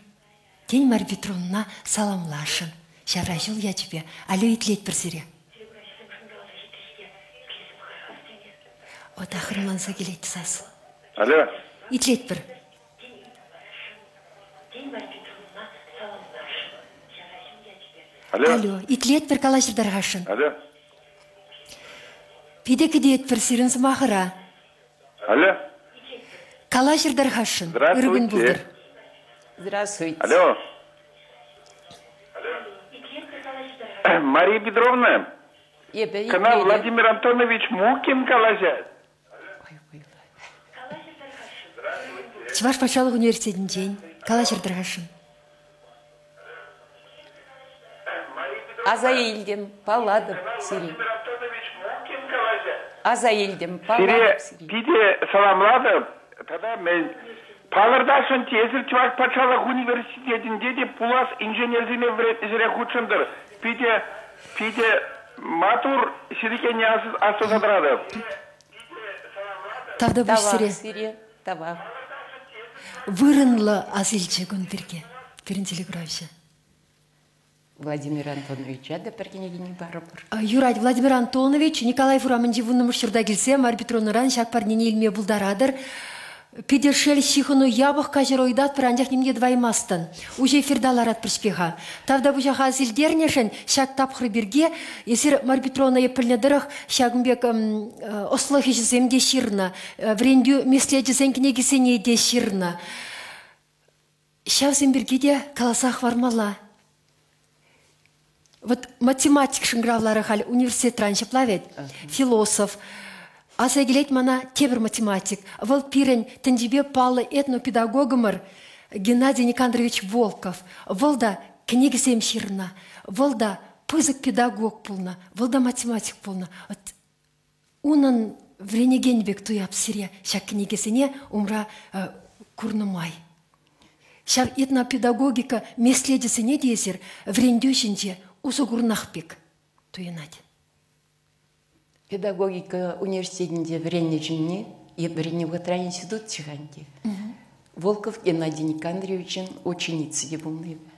тен, Марья Петровнӑна саламласшӑн. Ҫавра ҫул ячӗпе. Алло, итлетпӗр сире. Вӑт ахӑрмланса килет сас. Алло. Итлетпӗр. Алло. Алло, итлетпӗр калаҫӑр тархасшӑн. Алло. Питӗ кӗтетпӗр сирӗн сӑмахӑра. Алло. Калаҫӑр тархасшӑн. Здравствуйте. Ырӑ кун пултӑр. Здравствуйте. Алло. Мария Петровна. Эпӗ Кӑна Владимир Антонович Мукин калаҫать. Чӑваш патшалӑх университетӗнчен калаҫӑр тӑрхашӑн. Аса илтӗм, паллатӑп сире. Аса илтӗм, паллатӑп сире. Питӗ саламлатӑп. Тата мӗн палӑртасшӑн эсир Чӑваш патшалӑх университетӗнче те пулас инженерсене вӗрентнӗ ҫӗре хутшӑнтӑр. Питӗ, питӗ матур ҫӳрекенне астуса тӑратӑп. Тавтапуҫ сире. Сире, тавах. Вырӑнлӑ асилчӗ кун пирки пирӗн телекуравҫӑ. Владимир Антоновича та пӗр кӗнекене парӑпӑр. Юрать, Владимир Антонович, Николаев урамӗнчи вуннӑмӗш ҫурта килсе Марья Петровнӑран ҫак парнене илме пултаратӑр. Питӗ шел, ҫыхӑну япӑх каҫӑр ыйтатпӑр, анчах ним те тӑваймастӑн. Уҫӑ эфирта ларатпӑр-ҫке-ха. Тавтапуҫах асилтернӗшӗн ҫак тапхӑр пирки эсир Марья Петровна эп пӗлнӗ тӑрӑх ҫакӑн пек ӑслӑх ӗҫӗсем те ҫырнӑ, вӗрентӳ меслечӗсен кӗнекисене те ҫырнӑ. Ҫавсем пирки те каласа хӑвармалла. Вот математик шӑнкӑравларӗ халь университетран ҫапла вӗт, философ. Аса килет мана тепӗр математик. Вӑл пирӗн тӗнчипе паллӑ этнопедагогӑмӑр Геннадий Никандрович Волков. Вӑл та кӗнекесем ҫырнӑ, вӑл та пысӑк педагог пулнӑ, вӑл та математик пулнӑ. Унӑн вӗренекен пек туяп сире ҫак кӗнекесене умра курнӑ май. Ҫав этнопедагогика меслечӗсене те эсир вӗрентӳ ӗҫӗнче усӑ курнах пек туйӑнать. Педагогика университетӗнче вӗреннӗ чухне е вӗреннӗ вӑхӑтра институт ҫыханчӗ. Волков Геннадий Никандровичӑн ученицы те пулнӑ эпӗ.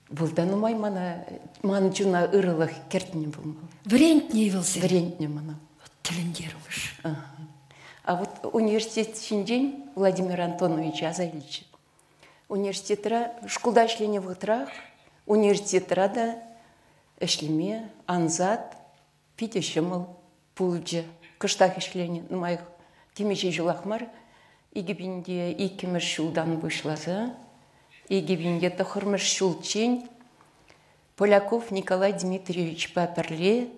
Вӑл та нумай мана, ман чуна ырӑлӑх кӗртнӗ пулмалла. Вӗрентнӗ-и вӑл сире? Вӗрентнӗ мана. Тӗлӗнтермӗш. А вот университет ҫинчен Владимир Антонович аса илчӗ. Университетра, шкулта ӗҫленӗ вӑхӑтрах университетра та ӗҫлеме ансат, питӗ ҫӑмӑл пулчӗ. Кӑштах ӗҫленӗ, нумаях темиҫе ҫулах мар. 2002-мӗш ҫултан пуҫласа 2009-мӗш ҫулччен Поляков Николай Дмитриевичпа пӗрле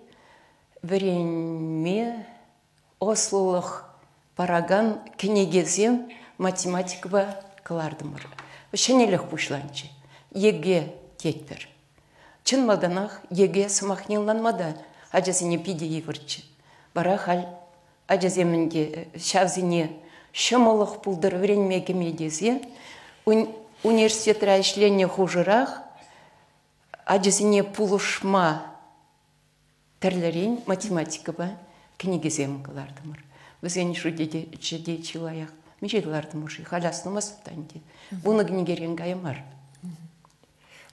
вӗренме ӑслӑлӑх паракан кӗнекесем математикӑпа кӑлартӑмӑр. Ҫӗнӗлӗх пуҫланчӗ. ЕГЭ тетпӗр. Чӑн малтанах ЕГЭ сӑмахне ӑнланма та ачасене питӗ йывӑрччӗ. Вара халь ачасем ӗнтӗ ҫавсене ҫӑмӑллӑх пултӑр вӗренме кӗме тесе университетра ӗҫленӗ хушӑрах ачасене пулӑшма тӗрлӗрен математикӑпа кӗнекесем кӑлартӑмӑр. Вӗсен шучӗ те чылаях. Миҫе кӑлартӑмӑр-ши? Халь астумастӑп та ӗнтӗ. Вунӑ кӗнекерен кая мар.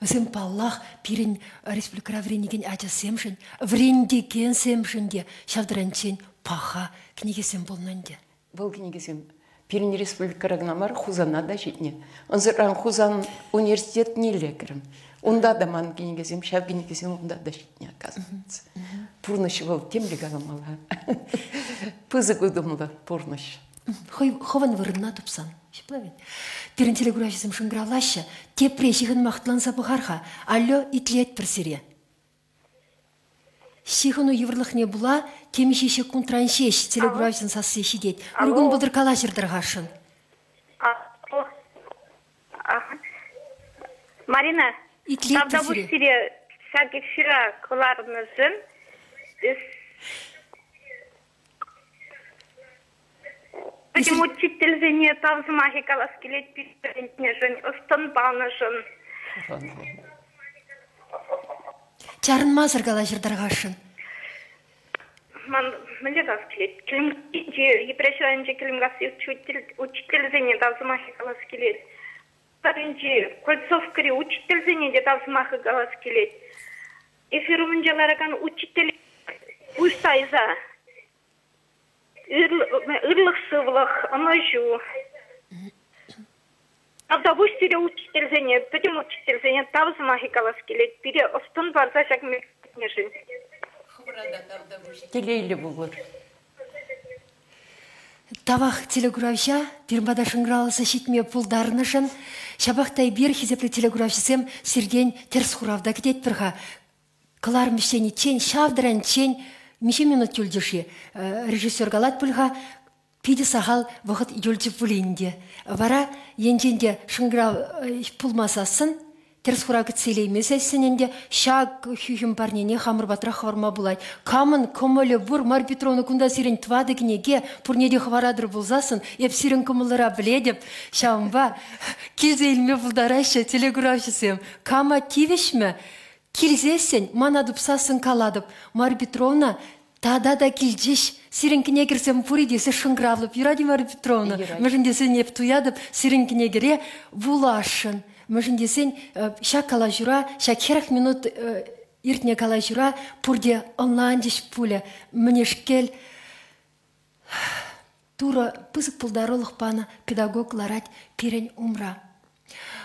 Вӗсем, паллах, пирӗн республикӑра вӗренекен ачасемшӗн, вӗрентекенсемшӗн те ҫав таранччен паха кӗнекесем пулнӑ ӗнтӗ. Вӑл кӗнекесем пирӗн республикӑра кӑна мар, Хусана та ҫитнӗ. Ӑнсӑртран Хусан университетне лекрӗм. Унта та ман кӗнекесем, ҫав кӗнекесем унта та ҫитнӗ, оказывается. Пурнӑҫ вӑл темле каламалла. Пысӑк утӑмлӑ пурнӑҫ. Хӑй хӑвӑн вырӑнна тупсан. Ҫапла вӗт. Пирӗн телекуравҫӑсем шӑнкӑравлаҫҫӗ. Тепре ҫыхӑнма хӑтланса пӑхар-ха. Алло, итлетпӗр сире. Ҫыхӑну йывӑрлӑхне пула темиҫе ҫеккунтран ҫеҫ телекуравҫӑн сасси ҫитет. Ыр кун пултӑр калаҫӑр тӑрхасшӑн. Марина, Итлетпӗр тавтапуҫ сире. сире ҫак эфира кӑларнӑшӑн. Пӗтӗм учительсене тав сӑмахӗ калас килет вӗрентнӗшӗн, ӑс-тӑн панӑшӑн. Чарӑнмасӑр калаҫӑр тархасшӑн. Ман мӗнле калас килет? Кӗлӗмкассинче, Йӗпреҫ районӗнчи Кӗлӗмкасси учительсене тав сӑмахӗ калас килет. Пӗринчи Кольцовкӑри учительсене те тав сӑмахӗ калас килет. Эфир умӗнче ларакан учитель пуҫ тайса Ырлӑх-сывлӑх, ӑнӑҫу. Тавтапуҫ сире учительсене, пӗтӗм учительсене тав сӑмахӗ калас килет. Пире ӑс-тӑн парса ҫак мероприятишӗн. Хӑвӑра та тавтапуҫ. Телейлӗ пулӑр. Тавах телекуравҫа пирӗн пата шӑнкӑравласа ҫитме пултарнӑшӑн. Ҫапах та эпир, хисеплӗ телекуравҫӑсем, сиртен тӗрӗс хурав та кӗтетпӗр-ха. Кӑларӑм вӗҫлениччен, ҫав таранччен миҫе минут юлчӗ-ши? Режиссер калать пуль-ха, питӗ сахал вӑхӑт юлчӗ пулин те. Вара енчен те шӑнкӑрав пулмасассӑн, тӗрӗс хурав кӗтсе илеймесессӗн ӗнтӗ ҫак хӳхӗм парнене хамӑр патра хӑварма пулать. Камӑн кӑмӑлӗ пур, Марья Петровна, кунта сирӗн тӑватӑ кӗнеке, пурне те хӑваратӑр пулсассӑн, эп сирӗн кӑмӑлӑра пӗлетӗп, ҫавӑнпа килсе илме пултараҫҫӗ телекуравҫӑсем. Кама тивӗҫмӗ, килсессӗн мана тупсассӑн калатӑп, Марья Петровна, тата та килчӗҫ, сирӗн кӗнекӗрсем пур-и тесе шӑнкӑравлӑп. Юрать-и, Марья Петровна? Мӗншӗн тесен эп туятӑп, сирӗн кӗнекӗре вуласшӑн. Мӗншӗн тесен ҫак калаҫура, ҫак 40 минут иртнӗ калаҫура пурте ӑнланчӗҫ пулӗ. Мӗнешкел Турӑ пысӑк пултарулӑх панӑ педагог ларать пирӗн умра.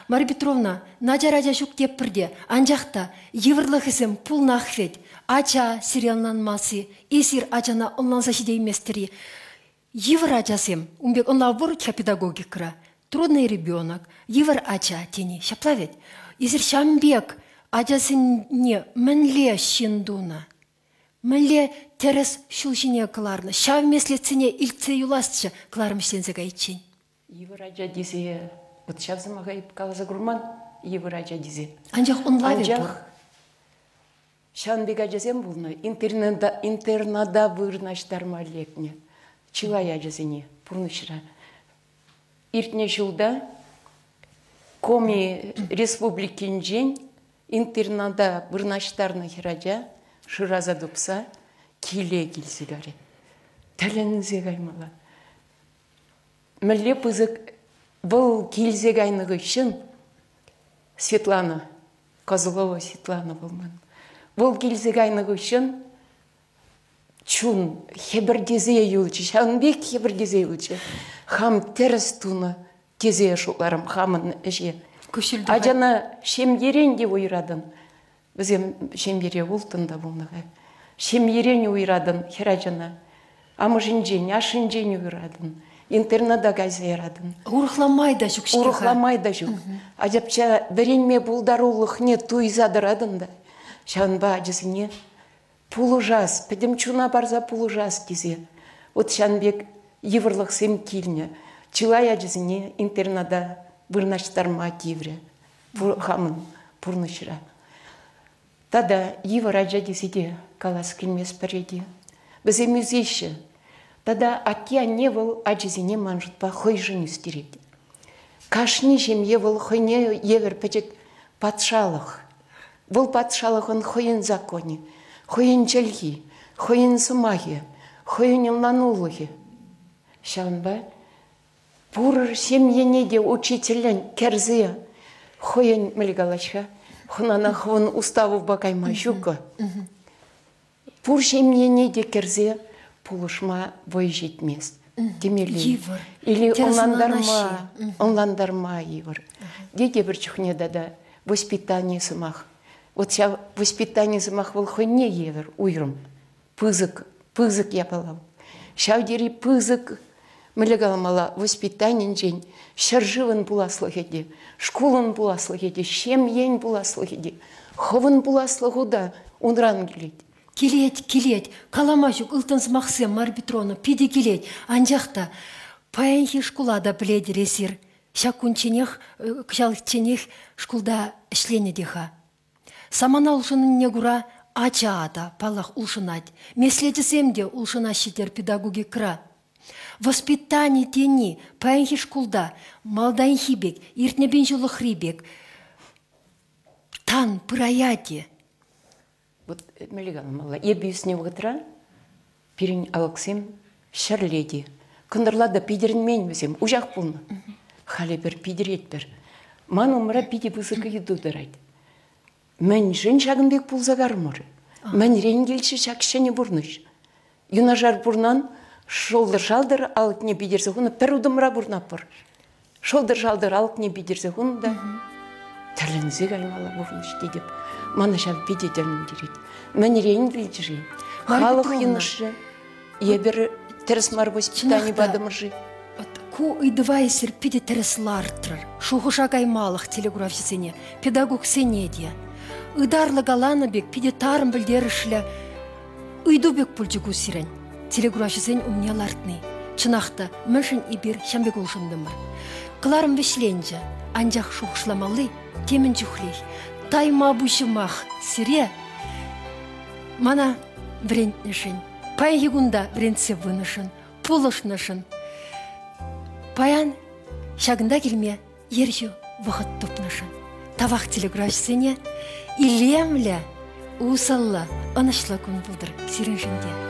Мария Петровна, начар ача ҫук теппӗр те, анчах та йывӑрлӑхӗсем пулнах вӗт. Ача сире ӑнланмас-и? Эсир ачана ӑнланса ҫитейместӗр-и? Йывӑр ачасем, ун пек ӑнлав пур-ха педагогикӑра. Трудный ребенок, йывӑр ача тени. Ҫапла вӗт? Эсир ҫавӑн пек ачасене мӗнле ҫын тунӑ? Мӗнле тӗрӗс ҫул ҫине кӑларнӑ? Ҫав меслетсене илтсе юласчӗ кӑларӑм ӗҫленсе кайиччен. Йывӑр ача тесе, вот ҫав сӑмаха эп каласа курман, йывӑр ача тесе. Анчах ӑнлавӗ Анчах пур. Ҫавӑн пек ачасем пулнӑ, интерната, интерната вырнаҫтарма лекнӗ чылай ачасене пурнӑҫра. Иртнӗ ҫулта Коми Республикинчен интерната вырнаҫтарнӑ хӗрача шыраса тупса киле килсе карӗ. Тӗлӗнсе каймалла. Мӗнле пысӑк вӑл килсе кайнӑ хыҫҫӑн Светлана Козлова Светлана вӑл ман. Вӑл килсе кайнӑ хыҫҫӑн чун хӗпӗртесе юлчӗ, ҫавӑн пек хӗпӗртесе юлчӗ. Хам тӗрӗс тунӑ тесе шутларӑм хамӑн ӗҫе. Ачана ҫемьерен те уйӑратӑн. Вӗсем ҫемьере улттӑн та пулнӑ-ха. Ҫемьерен уйӑратӑн хӗрачана. Амӑшӗнчен, ашшӗнчен уйӑратӑн. Интерната кайса яратӑн. Урӑхла май та ҫук-ҫке-ха. Урӑхла май та ҫук. Ачапча вӗренме пултарулӑхне туйса тӑратӑн та ҫавӑнпа ачасене пулӑшас, пӗтӗм чуна парса пулӑшас тесе вот ҫавӑн пек йывӑрлӑхсем килнӗ. Чылай ачасене интерната вырнаҫтарма тиврӗ хамӑн пурнӑҫра. Тата йывӑр ача тесе те калас килмест пӗрре те. Вӗсем ӳсеҫҫӗ. Тата атте-анне вӑл ачисене ман шутпа хӑйшӗн ӳстерет. Кашни ҫемье вӑл хӑйне евӗр пӗчӗк патшалӑх. Вӑл патшалӑхӑн хӑйӗн законӗ, хӑйӗн чӗлхи, хӑйӗн сӑмахӗ, хӑйӗн ӑнланулӑхӗ. Ҫавӑнпа пур ҫемьене те учителӗн кӗрсе хӑйӗн мӗнле калаҫ-ха, хӑнана хӑвӑн уставупа кайма ҫук. Пур ҫемьене те кӗрсе пулӑшма вӑй ҫитмест темелле. Йывӑр. Или ӑнлантарма, ӑнлантарма йывӑр. Те тепӗр чухне тата воспитани сӑмах. Вот ҫав воспитани сӑмах вӑл хӑйне евӗр уйрӑм. Пысӑк, пысӑк япала. Ҫав тери пысӑк, мӗнле каламалла, воспитанинчен ҫӗршывӑн пуласлӑхӗ те, шкулӑн пуласлӑхӗ те, ҫемьен пуласлӑхӗ те, хӑвӑн пуласлӑху та унран килет. Килет, килет. Калама ҫук ылтӑн сӑмахсем, Марья Петровна, питӗ килет. Анчах та паянхи шкула та пӗлетӗр эсир. Ҫак кунчченех, кӑҫалчченех шкулта ӗҫленӗ те-ха. Самана улшӑннине кура ача та, паллах, улшӑнать. Меслечӗсем те улшӑнаҫҫӗ тер педагогикӑра. Воспитани тени паянхи шкулта малтанхи пек, иртнӗ пин ҫуллӑхри пек тан пыраять-и? Вот мӗнле каламалла, эпӗ ӳснӗ вӑхӑтра пирӗн алӑксем ҫӗрле те, кӑнтӑрла та питӗрӗнмен вӗсем, уҫах пулнӑ. Халӗ пӗр питӗретпӗр. Ман умра питӗ пысӑк ыйту тӑрать. Мӗншӗн ҫакӑн пек пулса кармӑр? Мӗнрен килчӗ ҫак ҫӗнӗ пурнӑҫ? Юнашар пурнан шӑлтӑр-шалтӑр алӑкне питӗрсе хунӑ пӗр утӑмра пурнатпӑр. Шӑлтӑр-шалтӑр алӑкне питӗрсе хунӑ та тӗлӗнсе каймалла пурнӑҫ тетӗп. Мана ҫав питӗ тӗлӗнтерет. Мӗнрен килчӗ-ши? Халӑх йӑнӑшрӗ. Эпир тӗрӗс мар воспитани патӑмӑр-ши? Ку ыйтӑва эсир питӗ тӗрӗс лартрӑр. Шухӑша каймалӑх телекуравҫӑсене, педагогсене те. Ытарлӑ каланӑ пек питӗ тарӑн пӗлтерӗшлӗ ыйту пек пулчӗ ку сирӗн телекуравҫӑсен умне лартни. Чӑнах та, мӗншӗн эпир ҫам пек улшӑнтӑмӑр? Кӑларӑм вӗҫленчӗ, анчах шухӑшламалли темӗн чухлех. Тайма пуҫӑмах сире мана вӗрентнӗшӗн, паянхи кун та вӗрентсе пынӑшӑн, пулӑшнӑшӑн. Паян ҫакӑнта килме ерҫӳ вӑхӑт тупнӑшӑн. Тавах телеграфсене илемлӗ, усӑллӑ, ӑнӑҫлӑ кун пултӑр сирӗншӗн те.